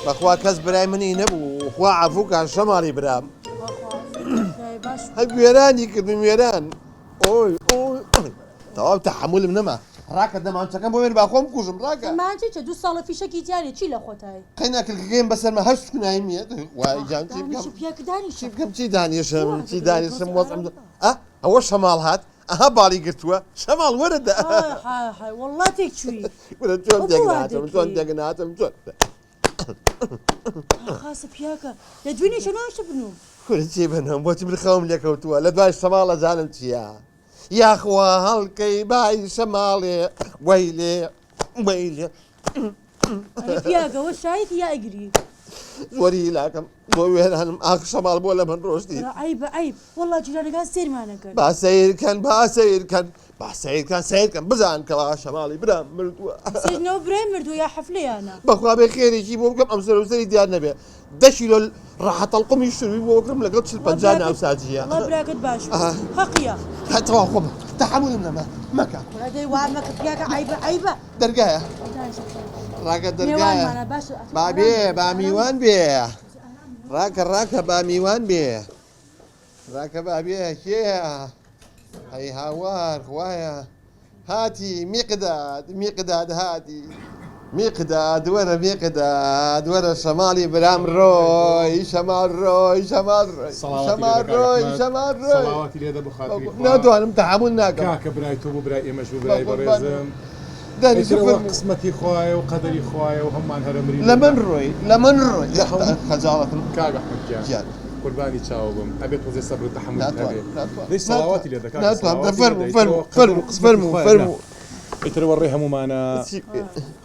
بەخوا کەس برای منی نەبوو خوا عەفوو کا شەماڵی برام. هەر وێرانی کردم وێران. ئۆی ئۆی ئۆی تەواو تەحەمولم نەما. ڕاکە دەمانچەکەم بۆ بێنە با خۆم بکوژم ڕاکە. دەمانچەی چە دوو ساڵە فیشەکی تیا نیە چی لە خۆتای. قەینا کلکەکەیم بەسەرما هەر سوکناییم نیە خوایە گیان چی بکەم. دانیشە پیاکە دانیشە. چی بکەم چی دانیشم چی دانیشم وەزعم ئە ئەوە شەماڵ هات ئەها باڵی گرتووە شەماڵ وەرە دە. های های های وەڵا تێک چووی. کورە چۆن ئەو تێک بۆ وا ناتم چۆن دەکەی. تێک ناتم چۆن. خاسە پیاکە لە دوێنێ چۆن ناشتە بنوو. کورە چی بنوم بۆچی من خەوم لێکەوتووە لە دوای شەماڵ ئەزانم چییە یاخوا هەڵکەی بای شەماڵێ وەیلێ وەیلێ. ئەرێ پیاکە وە شایەتی یا ئەگری. زۆری هیلاکم بۆ وێرانم ئاخ شەماڵ بۆ لە من ڕۆشتی. عەیبە عەیب وەڵا جیرانەکان سەیرمان ئەکەن. با سەیرکەن با سەیرکەن با سەیرکەن سەیرکەن بزان کەوا شەماڵی برام مردووە. سەیرنەوە برای مردووە یا حەفلەیانە. بەخوا بێ خێرێکی بۆ بکەم ئەم سەر و سەری دیار نەبێ دە کیلۆ ڕەحەتەڵقومی شروی بۆ بکڕم لەگەڵ 40 50 ناوساجیە. وەڵا براکەت باش بوو هەقیە. تەواو خۆم تەحەمولم نەما مەکە. کورە دەی وا مەکە پیاکە عەیبە عەیبە. دەرگایە ڕاکە دەرگایە با بێ با میوان بێ ڕاکە ڕاکە با میوان بێ ڕاکە با بێ کێیە هەی هاوار خوایە هاتی میقداد میقداد هاتی میقداد وەرە میقداد وەرە شەماڵی برام ڕۆی شەماڵ ڕۆی شەماڵ ڕۆی شەماڵ ڕۆی شەماڵ ڕۆی سەڵاواتی لێدە بۆ خاتری خوا ناتوانم تەحەمول ناکەم کاکە برای تۆ بوو برای ئێمەش بوو برای بەڕێزم دانیشە ئیتر ئەوە فەرموو. قسمەتی خوایە و قەدەری خوایە و هەموومان هەر ئەمرین لە من ڕۆی لە من ڕۆی خەجاڵەتم کاک ئەحمەد گیان گیان. قوربانی چاوە بم ئەبێ تۆزێ سەبر و تەحەمولت ناتوانم هەبێ ناتوانم دەی سەڵاواتی لێ دە کاکە ناتوانم دە سەڵاواتی لێ فەرموو دە ئیتر فەرموو ئەوە قەدەر و فەرموو قسمەتی فەرموو خوایە برا فەرموو ئیتر ئەوە ڕێی هەموومانە چی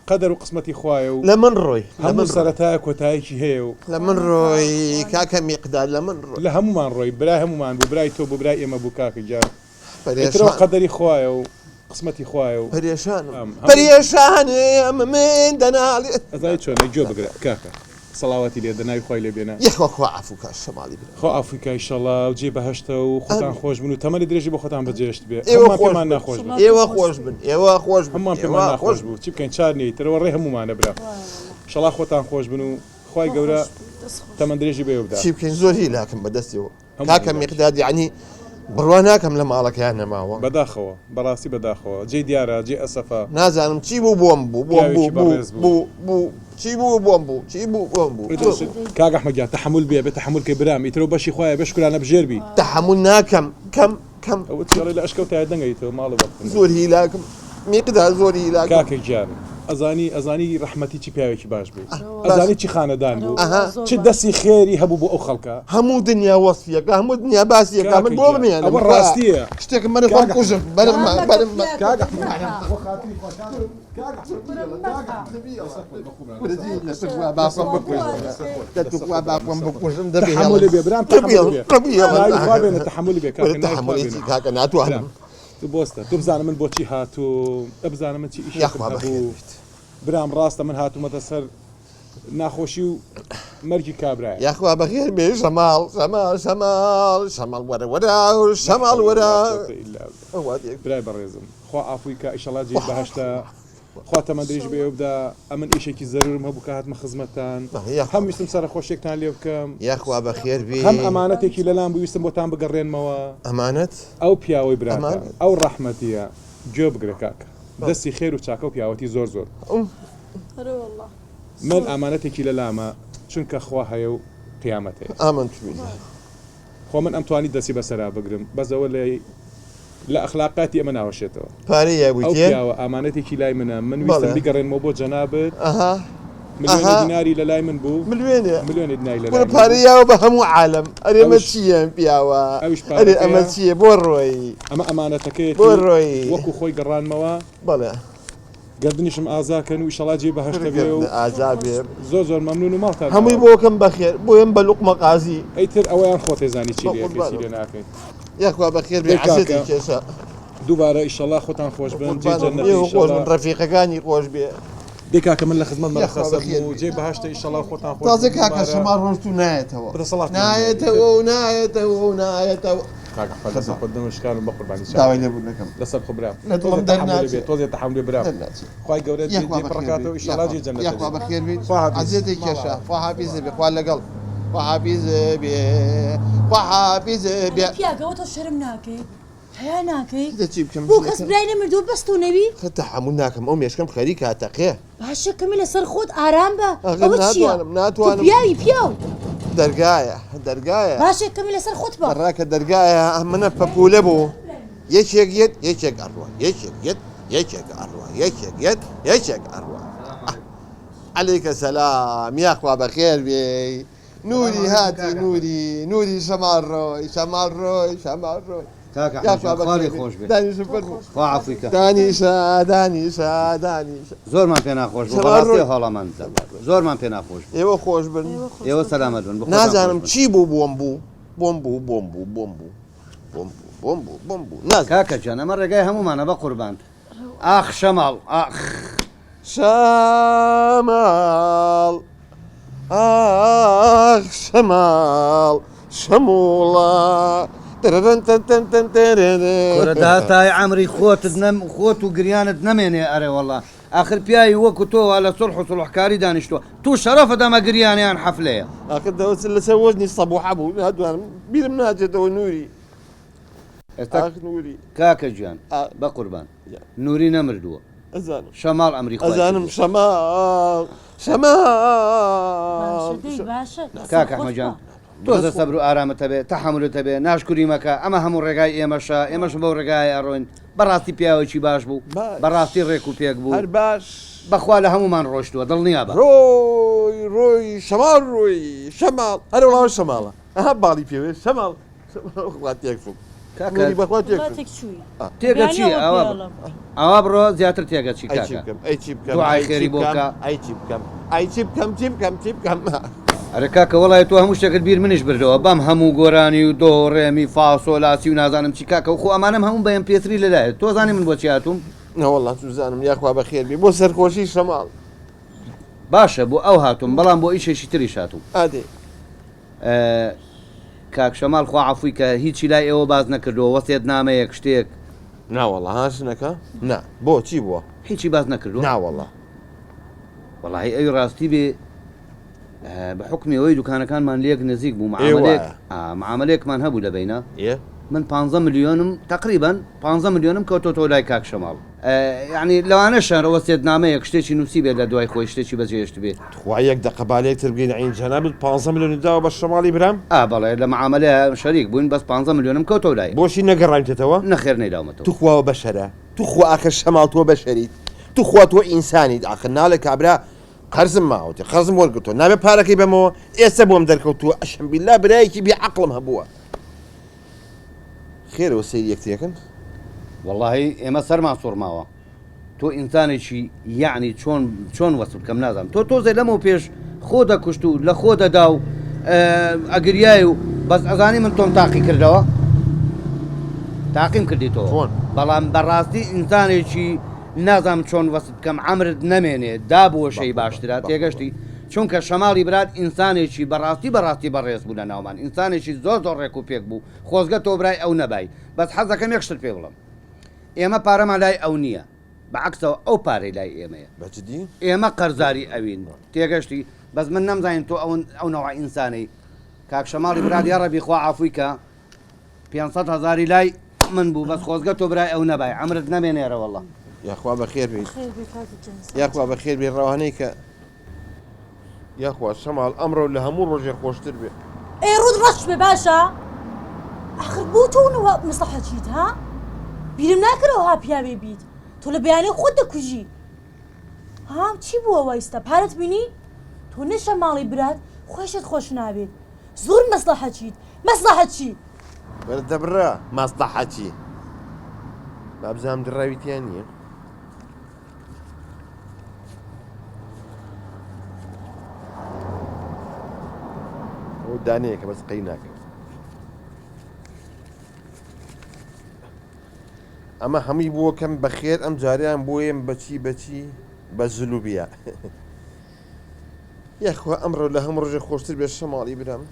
قەدەر و قسمەتی خوایە و لە من ڕۆی لە هەموو من ڕۆی سەرەتایە کۆتایەکی هەیە و لە من ڕۆی کاکە میقداد لە من ڕۆی لە هەموومان ڕۆی برای هەموومان بوو برای تۆ بوو برای ئێمە بوو کاکە گیان ئیتر ئەوە پەرێشان قەدەری خوایە و قسمەتی خوایە و پەرێشانم ئەم هەموو پەرێشانم من دەناڵێ ئەزانی چۆنە گوێ بگرە کاکە سەڵاواتی لێ دە ناوی خوای لێ بێنە. یەخوا خوا عەفوو کا شەماڵی برا. خوا عەفوی کا ئیشەڵا و جێی بەهەشتە و خۆتان ئامین. خۆش بن و تەمەنی درێژی بۆ خۆتان بەجێشت بێ ئێوە هەموومان خۆش پێمان بن ناخۆش بوو. ئێوە خۆش بن ئێوە خۆش بن هەموومان ئێوە پێمان ناخۆش خۆش بن. بوو چی بکەین چار نیە ئیتر ئەوە ڕێی هەموومانە برا ئیشەڵا خۆتان خۆش بن و خوای گەورە تەمەن درێژی بە ئێوە بدا. چی بکەین زۆر هیلاکم بەدەستیەوە. هەموو کاکە هیلاکی. میقداد یەعنی بڕوا ناکەم لە ماڵەکەیان نەماوە. بەداخەوە بەڕاستی بەداخەوە جێی دیارە جێی ئەسەفە. نازانم چی بوو بۆم بوو بۆم بوو پیاوێکی بوو بەڕێز بوو. بوو بوو چی بوو بۆم بوو چی بوو بۆم بوو بۆم بوو. کاک ئەحمەد گیان تەحەمول بێ بێ تەحەمول کەی برام ئیتر ئەو بەشی خوایە بێ شکرانە بژێر بی. تەحەمول ناکەم کەم کەم. ئەوە چی ئەڵێ لە ئەشکەوتایە دەنگ ئەیتەوە ماڵە بەختم. زۆر هیلاکم میقداد زۆر هیلاکم. کاکە گیان ئەزانی ئەزانی ڕەحمەتی چ پیاوێکی باش بوو ئەزانی چی خانەدان بوو چ دەستی خێری هەبوو بۆ ئەو خەڵکە. هەموو دنیا وەسفیەکە هەموو دنیا باسی یەکا من بۆ بمێنم ئەوە ڕاستیە شتێکم بەرە خۆم کوژم بەرم بەرم تحملی بێ برام تحملی بێ کاکە ناتوانم تو بۆستە تو بزانە من بۆچی هاتووم ئەبزانە من چی ئیشێکم هەبوو برام ڕاستە من هاتوومەتە سەر ناخۆشی و مەرگی کابرایە. یاخوا بەخێر بێی شەماڵ شەماڵ شەماڵ شەماڵ وەرە وەرە شەماڵ وەرە. برای بەڕێزم خوا عافوی کا ئیشەڵا جێی بەهەشتە خوا تەمەن درێژی بە ئێوە بدا ئەمن ئیشێکی زەرورم هەبوو کە هاتمە خزمەتتان هەم ویستم سەرەخۆشیەکتان لێ بکەم یاخوا بەخێر بێی هەم ئەمانەتێکی لەلام بوو ویستم بۆتان بگەڕێنمەوە ئەمانەت ئەو پیاوەی براتان ئەو ڕەحمەتیە گوێ بگرە کاکە دەستی خێر و چاکە و پیاوەتی زۆر زۆر بوو. من ئامانەتێکی لەلامە چونکە خوا هەیە و قیامەت هەیە. آمنت باللە. خۆ من ئەمتوانی دەستی بەسەرا بگرم بەس ئەوە لە لە ئەخلاقاتی ئێمە ناوەشێتەوە. پارەی ئەو یابوویتێ؟ پیاوە ئامانەتێکی لای منە من ویستم بەڵێ. بیگەڕێنمەوە بۆ جەنابت ئەها ملیۆنێ ئەها. دیناری لەلای من بوو ملیۆنێ؟ ملیۆنێ دیناری لەلای کورە من پارەی بوو. یاوە بە هەموو عالەم ئەرێ ئەمە ئەویش چییە ئەم پیاوە ئەویش ئەرێ ئەمە پارەکەیە چییە بۆ ڕۆی ئەمە بۆ ئەمانەتەکەیەتی ڕۆی. وەکو خۆی گەڕانمەوە. بەڵێ. گەردنیشم ئازا کەن و ئیشەڵا جێی بەهەشتە بێ و ئازا بێ. زۆر زۆر مەمنون و ماڵتان هەمووی ئاوا بۆ بێ. کەم بەخێر بۆیەم بە لوقمە قازی. ئیتر ئەوەیان خۆت ئەزانی چی بە لێ ئەکەی چی قوربانم. لێ ناکەی. یاخوا بەخێر بێ دەی عەزێتی کاکە کێشا. دووبارە ئیشەڵا خۆتان خۆش بن جێی بەقوربانم جەنەتە ئێوە خۆش بن ئیشەڵا. ڕەفیقەکانی خۆش بێ. دەی کاکە من لە خزمەت یاخوا مەرەخەسە بەخێر بم و بێ. جێی بەهەشتە ئیشەڵا و خۆتان خۆش تازە بن کاکە دووبارە شەماڵ ڕۆشت و نایەتەوە. بەدەسەڵاتمان نیە ئیتر. نایەتەوە و نایەتەوە و نایەتەوە. کاک ئەحمەد لەسەر خۆت دەمم شکانم بە قوربانی چاوت. داوای لێبوردن دەکەم. لەسەر خۆ برام. لە دڵم تۆزێ تەحەمولی دەرناچێ. بێ تۆزێ تەحەمولی برام. دەرناچێ. خوای گەورە جێ یاخوا جێ بەخێر پڕکاتەوە بیت. ئیشەڵا یاخوا جێ جەنەتە یاخوا بێ. بەخێر بیت. خواحافیز. عەزێتێک ماڵ کێشا. ئاوا. خواحافیز بێ. خوا لەگەڵ. خواحافیز بێ. خواحافیز بێ. ئەرێ پیاگەوە تۆ شەرم ناکەی؟ حەیا ناکەی؟ دە چی بکەم بۆ کەس ژنەکەم؟ برای نەمردووە بەس تۆ نەبی؟ خە تەحەمول ناکەم ئەو مێشکەم خەریکە ئەتەقێ. باشە کەمێ لەسەر خۆت ئارام بە ئاخر ئەوە چییە؟ ناتوانم تۆ ناتوانم. پیاوی پیاو. دەرگایە دەرگایە. باشە کەمێ لەسەر خۆت بە. ڕاکە دەرگایە ئەمنە پەپوولە بوو یەکێک یەت یەکێک ئەڕوا یەکێک یەت یەکێک ئەڕوا یەکێک یەت یەکێک ئەڕوا. عەلەیکە سەلام یاخوا بەخێر بێی. سلام نوری علیکم هاتی کاک ئەحمەد. نوری نوری شەماڵ ڕۆی شەماڵ ڕۆی شەماڵ ڕۆی کاک ئەحمەد یاخوا جان خوا بەخێر لێ بێی خۆش بێ. دانیشە تۆ فەرموو خۆش خوا بێ عەفوی کە. دانیشە دانیشە دانیشە زۆرمان پێ ناخۆش بوو شەماڵ بەڕاستی ڕۆی هەواڵامان دا شەماڵ ڕۆی زۆرمان پێ ناخۆش بوو. ئێوە خۆش بن. ئێوە خۆش ئێوە بن. سەلامەت بن بەخۆتان خۆش نازانم بن. چی بوو بۆم بوو بۆم بوو بۆم بوو بۆم بوو بۆم بوو بۆم بوو بۆم بوو نازانم کاکە چی گیان ئەمە ڕێگای هەموومانە بەقوربانت ئاخ شەماڵ ئاخ. شەماڵ ئاخ شەماڵ شەموڵە تەرەرەن تەن تەن تەن تەرەرە. کورە داتای عەمری خۆتت نەم خۆت و گریانت نەمێنێ ئەرێ وەڵا ئاخر پیاوی وەکو تۆ وا لە سوڵح و سوڵحکاری دانیشتوە تو شەرەفت ئەمە گریانە یان حەفلەیە. ئاخر دەوە چ لەسەر وەزنی سەبوحە بوو ناتوانم بیرم ناچێتەوە نوری. ئێستا ئاخ نوری. کاکە گیان ئا. بەقوربان گیان. نوری نەمردووە. ئەزانم. شەماڵ ئەمری خوای ئەزانم کردووە. شەماڵ باشە شەماڵ دەی باشە لەسەر کاک خۆت ئەحمەد بە. گیان تۆزە سەبر و ئارامت هەبێ تەحەمولت هەبێ ناشکوری مەکە ئەمە هەموو ڕێگای ئێمەشە ئێمەش بەو ڕێگایە ئەڕۆین بەڕاستی پیاوێکی باش بوو باش. بەڕاستی ڕێک و پێک بوو هەر باش. بەخوا لە هەموومان ڕۆشتووە دڵنیا بە. ڕۆی ڕۆی شەماڵ ڕۆی شەماڵ ئەرێ وەڵا ئەوە شەماڵە ئەها باڵی پێوەیە شەماڵ بەخوا تێکچووم. کاکە نوری بەخوا وەڵا تێکچووم. تێکچووی. تێگەچی بەیانی ئەوە ئاوا پێڵم. ئاوا بڕۆ زیاتر تێگەچی ئەی چی کاکە. بکەم ئەی چی بکەم دوعای ئەی چی خێری بۆ بکەم بکە. ئەی چی بکەم ئەی چی بکەم چی بکەم چی بکەم. ئەرێ کاکە وەڵای تۆ هەموو شتێکت بیر منیش بردەوە بەم هەموو گۆرانی و دۆ ڕێمی فاسۆ لاسی و نازانم چی کاکە خۆ ئەمانەم هەموو بە MP3 لەلایە تۆ زانی من بۆچی هاتووم؟ نەوەڵا چوزانم یاخوا بەخێر بی بۆ سەرخۆشی شەماڵ. باشە بۆ ئەو هاتووم بەڵام بۆ ئیشێکی تریش هاتووم. ئادەی. کاک شەماڵ خوا عەفوی کە هیچی لای ئێوە باس نەکردووە وەسێت نامەیەک شتێک. ناوەڵا ها ژنەکە نا بۆ چی بووە؟ هیچی باس نەکردووە؟ ناوەڵا. وەڵاهی ئەوی ڕاستی بێ بە حوکمی ئەوەی دوکانەکانمان لێک نزیک بوو معامەلەیەک معامەلەیەکمان هەبوو لە بەینا من پانزە ملیۆنم تەقریبەن پانزە ملیۆنم کەوتۆتەوە لای کاک شەماڵ. یەعنی لەوانەشە وەسێتنامەیەک شتێکی نووسیبێت لە دوای خۆی شتێکی بەجێهێشتبێ. تخوا یەک دەقە با لێکتر بگەین عەین جەنابت پانزە ملیۆنت داوە بە شەماڵی برام؟ ئا بەڵێ لە معامەلەیا شەریک بووین بەس پانزە ملیۆنم کەوتەوە لای. بۆچی نەگەڕاویتەتەوە؟ نەخێر نەیداومەتەوە. توخوا بەشەرە توخوا ئاخر شەماڵ تۆ بەشەریت توخوا تۆ ئینسانیت ئاخر ناڵێ کابرا قەرزم ماوەتێ قەرزم وەرگرتووە نابێ پارەکەی بەمەوە ئێستا بۆم دەرکەوتووە ئەشەمبیلا برایەکی بێ عەقڵم هەبووە. خێرەوە سەیری یەکتری ئەکەن. وەڵاهی ئێمە سەرمان سوڕماوە تۆ ئینسانێکی یەعنی چۆن چۆن وەسف بکەم نازانم تۆ تۆزێ لەمەو پێش خۆ دەکوشت و لە خۆ دەدا و ئەگریای و بەس ئەزانی من تۆم تاقی کردەوە تاقیم کردی تۆ چۆن؟ بەڵام بەڕاستی ئینسانێکی نازانم چۆن وەسف بکەم عەمرت نەمێنێ دابوەشەی باشترە تێگەشتی چونکە شەماڵی برات ئینسانێکی بەڕاستی بەڕاستی بەڕێز بوو لە ناومان ئینسانێکی زۆر زۆر ڕێک و پێک بوو خۆزگە تۆ برای ئەو نەبای بەس حەزەکەم یەک شتت پێ بڵێم ئێمە پارەمان لای ئەو نییە بە عەکسەوە ئەو پارەی لای ئێمەیە بە جدی؟ ئێمە قەرزاری ئەوین تێگەشتی بەس من نەمزانی تۆ ئەو ئەو نەوعە ئینسانەی کاک شەماڵی برات یاڕەبی خوا عەفوی کە 500 هەزاری لای من بوو بەس خۆزگە تۆ برای ئەو نەبای عەمرت نەمێنێ ئەرەوەڵا. یاخوا بەخێر بیت. خێر بێ کاکە گیان. یاخوا بەخێر بێی ڕەوانەی کە. یاخوا شەماڵ ئەمڕۆ لە هەموو ڕۆژێ خۆشتر بێ. ئێ ڕووت ڕەش بێ باشە ئاخر بۆ تۆ نەوە مەسڵەحەچیت ها بیرم ناکردەوە ها پیاوێ بیت تۆ لە بەیانی خۆت دەکوژی ها چی بووە وایستە پارەت بینی تۆ نەشە ماڵی برات خۆشت خۆش ناوێت زۆر مەسڵەحەچیت مەسڵەحەچی. وەرە دەبڕە مەسڵەحەچی با بزانم دڕاوی تیا نییە. ئەوە دانەیەکە بەس قەی ناکەم ئەمە هەمووی بووە کەم بەخێر ئەم جاریان بۆیەم بەچی بەچی بە زلوبیا یاخوا ئەمڕۆ لە هەموو ڕۆژێ خۆشتر بێ شەماڵی برام.